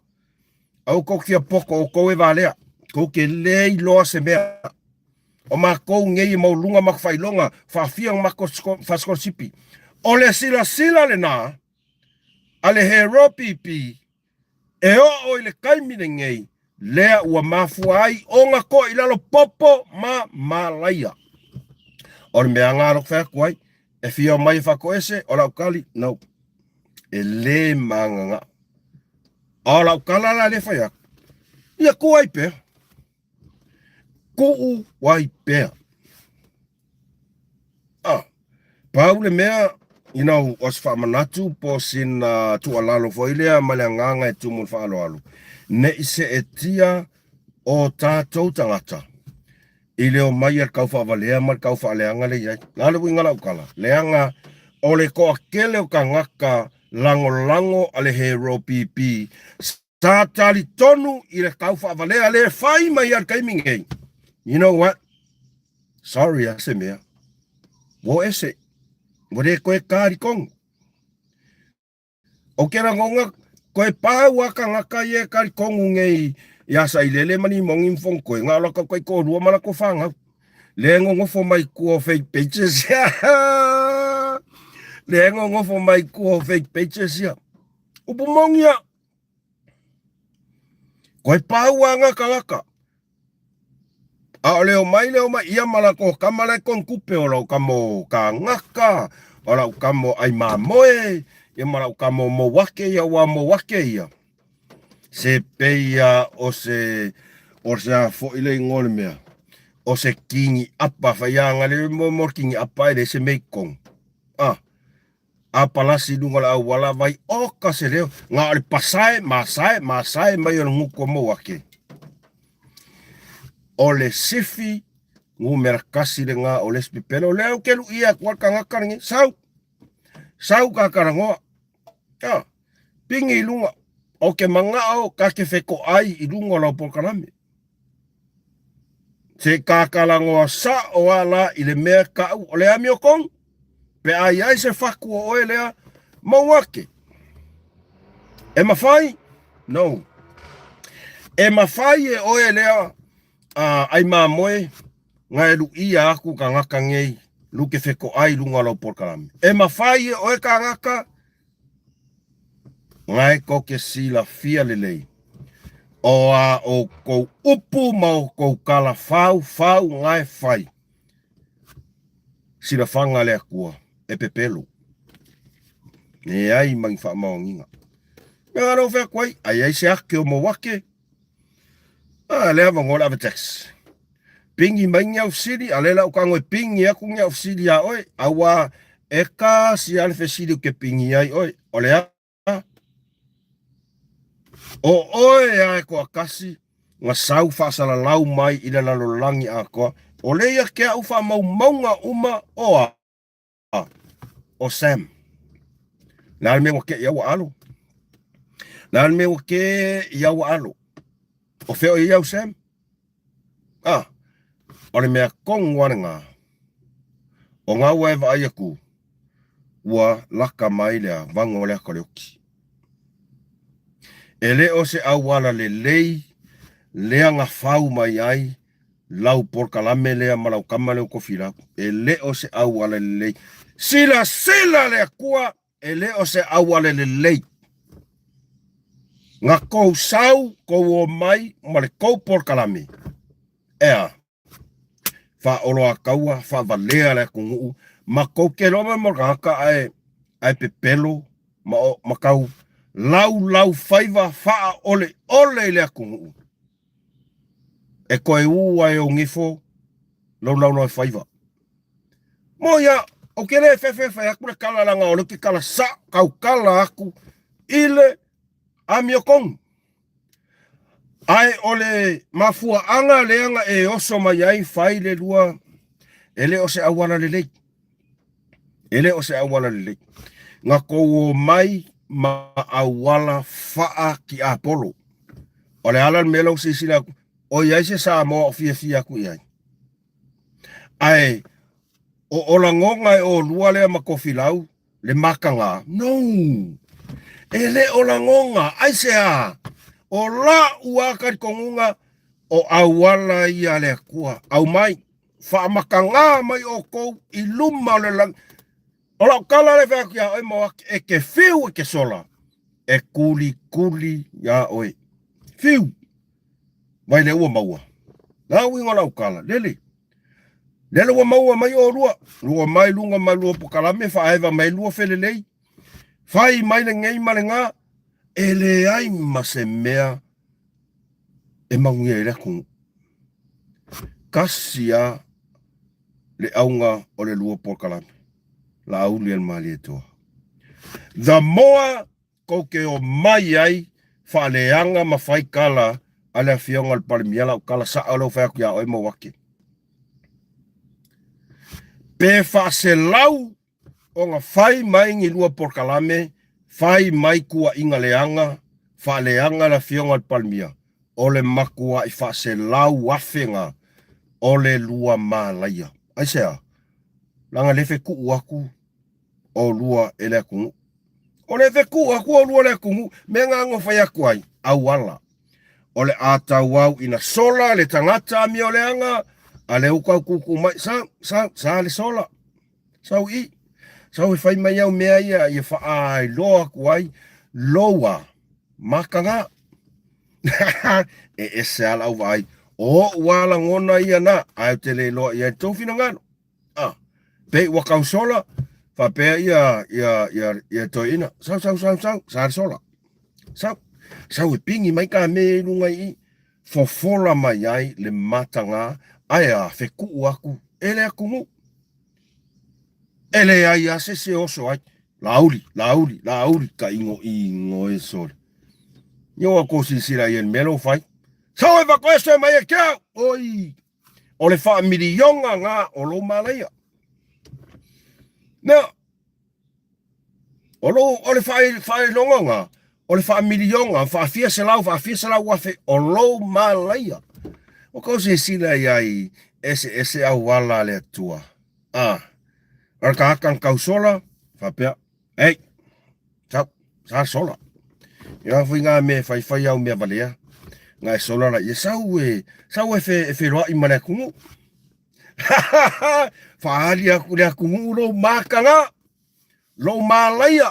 au kou kia poko o kou e valea, kou ke le iloa se mea. O makou ngei e mauluga ma ka faailoga, faafia ma mako faasikolasipi. O le silasila lena a le Hero PP e oo i le taimi lenei, lea ua mafua ai ona toa i lalo popo ma malaia. O le mea nga lou fai atu ai, e fia omai e faatoese, o lau tali, no. E le magagaʻa. A o lau tala la lea fai atu, ia tuu ai pea. Tuu ai pea. Ah, pau le mea, you know, o se faamanatu po o sina tuualalo foi lea ma le agaga e tumu i le faaaloalo, ne i seetia o tatou tagata i le omai a le taufaavalea ma le taufaaleaga lea e i ai. O le a le uiga o lau tala? Leaga o le toatele o tagata lagolago a le Hero PP sa talitonu i le taufaavalea lea e fai mai lava i le taimi nei. You know what? Sorry a se mea. Ua o ese. Ua le toe talitonu. O ke lagona, toe pau a tagata ia e talitonu nei ia Sailele ma Nimoni ma Fonotoe, na o latou taitoalua ma latou fanau. Lea e nonofo mai tua o fake pages ia. Lea e nonofo mai tua o fake pages ia. Upu moni ia. Koe pau a nga tagata. A o le omai le omai ia ma latou kama la e konukupe o lau kama o kagaka, o lau kama o ai mamoe, ia ma lau kama o mouake ia ua mouake ia. Se pei a o se o se a foi le igoa o le mea. O se kingi apa fai anga le mo mo kingi apa e le se mei kong. Ah. A palasi i luga o le auala vai oka se leo, na o le pasae, masae, masae mai o le gutu o Mauake. O le sifi numera kasi lena o le isi pepelo, o lea ou te luʻia atu ai le tagata lenei, sau, sau kakalagoa, a, pigi i luga, ou te manao ta te fetoai i luga o lau polokalame. Se kakalagoa sao a la i le mea kaʻu o le amiotonu, pe a i ai se fatu o oe lea, Mauake. E mafai? No. E mafai e oe lea ai mamoe na e luʻia aku tagata nei lu ke fetoʻai i luga o lau polokalame. E mafai e oe tagata Ngae kou ke silafia lelei, o a ʻoukou upu ma ʻoukou kala faufau ngae fai, silafaga a le Akua e pepelo, leai ma ni faamaoniga. Mea ngana ou fai atu ai, a i ai se ake o Mauake, a le avanoa le ave tax. Pingi mai ni au fesili, a le la ou tago e pingi aku ni au fesili iā ʻoe, auā e kasi lava le fesili ou te pingi ai ʻoe, o le a? O ʻoe a e toakasi na sau faasalalau mai i le lalolagi atoa, o le ia ke aʻu faamaumauga uma o a? O Sam. Le a le mea ua ke i au alo? Le a le mea ua ke i au alo? O fea o i au Sam? Ah, o le mea tonu a lena, o ngā ua e vaai atu, ua laka mai le avaga o le ata o le oti. E le o se auala lelei lea na fau mai ai lau polokalame lea ma lau kama lea o Tofilau. E le o se auala lelei. Silasila le Atua, e le o se auala lelei. Na kou sau, kou omai ma le kou polokalame. Ea, faaoloataua, faavalea le atunuu, ma kou ke loa mai mo le tagata ae, ae pepelo ma, o, ma tau laulau faiva faaoleole i le atunuu. E toe ū ai ou gifo lou laulau faiva. Mo ia, ou te le fefe fai atu le tala leaga o lea ou te tala sao, tautala atu i le amiotonu. Ae o le mafuaaga lea na e oso mai ai fai le lua, e le o se auala lelei. E le o se auala lelei. Na tou omai ma auala faa-tiapolo. O le ala le mea lea ua silasila atu, o i ai se Samoa o fiafia atu i ai. Ae o, o lagona e olua lea ma Tofilau, le makaga? No! E le o lagoga, aisea? O la'u a talitonuga, o auala ia a le Atua. Aumai, faamakagā mai outou i luma o le lagi. O lau tala lea e fai atu iā oe Maoaki, e te fiu e te sola, e kulikuli iā oe. Fiu! Vai lea ua maua. Na uiga o lau tala, lele. Lele ua maua mai olua, lua mai luga ma lua pokalame, faaeva mai lua felelei, fai mai lenei ma lena, e leai ma se mea e manuia ai le atunuu. Tasi a le auga o le lua polokalame, Laauli a le Malietoa. The more tou te omai ai faaleaga ma fai tala a le afioga i le Palemia, lau tala sao lea ua fai atu ia oe Mauake. Pe faaselau ona fai mai ni lua polokalame, fai mai tuuaiga leaga, faaleaga le afioga i le Palemia, o le matuai faaselau afega o le lua malaia. Aisea? Leaga lea e fetuu atu olua e le atunuu. O le fetuu atu olua e le atunuu, mea na na fai atu ai, auala. O le a tauau ina sola le tagata amioleaga, a lea ua tau tutu mai, sa, sa, sa le sola. Sau i, sau e fai mai au mea ia ia faailoa atu ai lou a makaga. E ese lava lau vaai. O o'u lava lagona ia na, ae ou te le iloa i ai le tou finagalo. Ah, pei ua tau sola, faapea ia, ia, ia, ia toeaina, sau, sau, sau, sau, sa le sola. Sau, sau e pigi mai ka mea i luga i i, fofola mai ai le mataga, ae a fetuu atu e le atunuu. E leai lava se isi e oso ai. Laauli, Laauli, Laauli, tainoino e sole. Ia ua tou silasila i ai i le mea lea ua fai. Sau e vatoese mai e te au! Oi! O le faamilioga na o lou malaia. Mea, o, lou, o le faailoga na, o le faamilioga, faafia selau, faafia selau afe o lou malaia. Ua tou silasila i ai, eseese auala a le Atua. Ah, o le tagata na tausola, faapea, ei, sau, sa sola. Ia foi ngā mea e whaiwhai au mea valea, ngā e sola la ia, sau e, sau e, fe, e wheroai ma le atunuu. Whaali aku le atunuu lou mākanga, lou mālaia,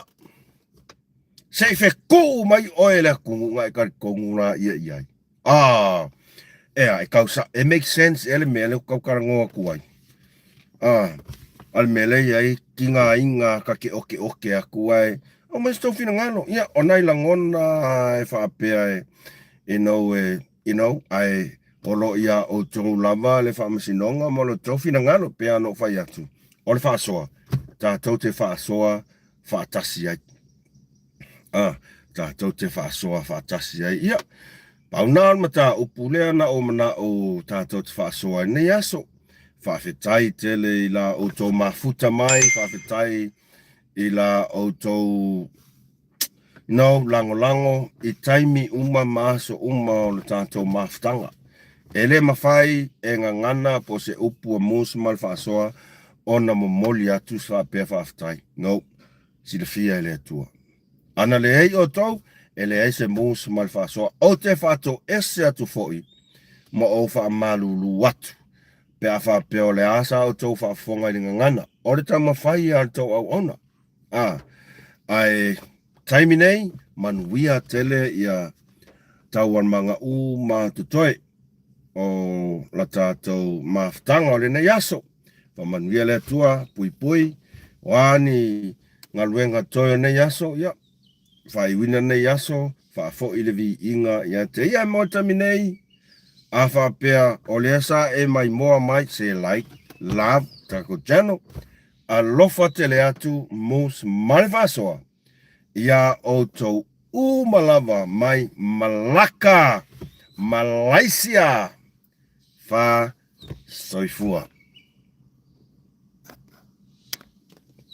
se i fekuu mai oe le atunuu ngā e talitonu la ia i ai. Ah, ea, e kau sa, e make sense ea le mea lea ua tau atu ai. Ah, a le mea lea i ai, ki ngā inga ka ke oke oke aku ai, o mai se tau finagalo, ia, o nai lagona e whaapea e, you know, e, you know, ae o lo o iā outou lava le faamasinoga ma lo outou finagalo, pei ona ou fai atu, o le faasoa, tatou te faasoa faatasi ai. Ah, tatou te faasoa faatasi ai. Ia, pau na o le mataupu lea na ou manao tatou te faasoa ai lenei aso. Faafetai tele i la outou mafuta mai, faafetai i la outou no lagolago i taimi uma ma aso uma o le tatou mafutaga. E le mafai e gagana po o se upu a Moose ma le faasoa ona momoli atu se faapea faafetai. No. Silafia e le Atua. Ana leai outou, e leai se Moose ma le faasoa. Ou te faatoese atu foi ma ou faamalulu atu pe a faapea o le a sa outou faafofoga i le gagana o le taumafai a le tou auauna. A, ae taimi nei, manuia tele ia taualmaga uma totoe o la tatou mafutaga o lenei aso. Faamanuia le Atua, puipui, o a ni galuega toe o nei aso, ia, faaiuina nei aso, faafoi le viiga ia te ia e mo le taimi nei. A faapea o lea sa e maimoa mai, say like, love, tatou channel. Alofa tele atu Moose ma le faasoa iā outou uma lava mai Malaka, Malaysia. Fa soifua.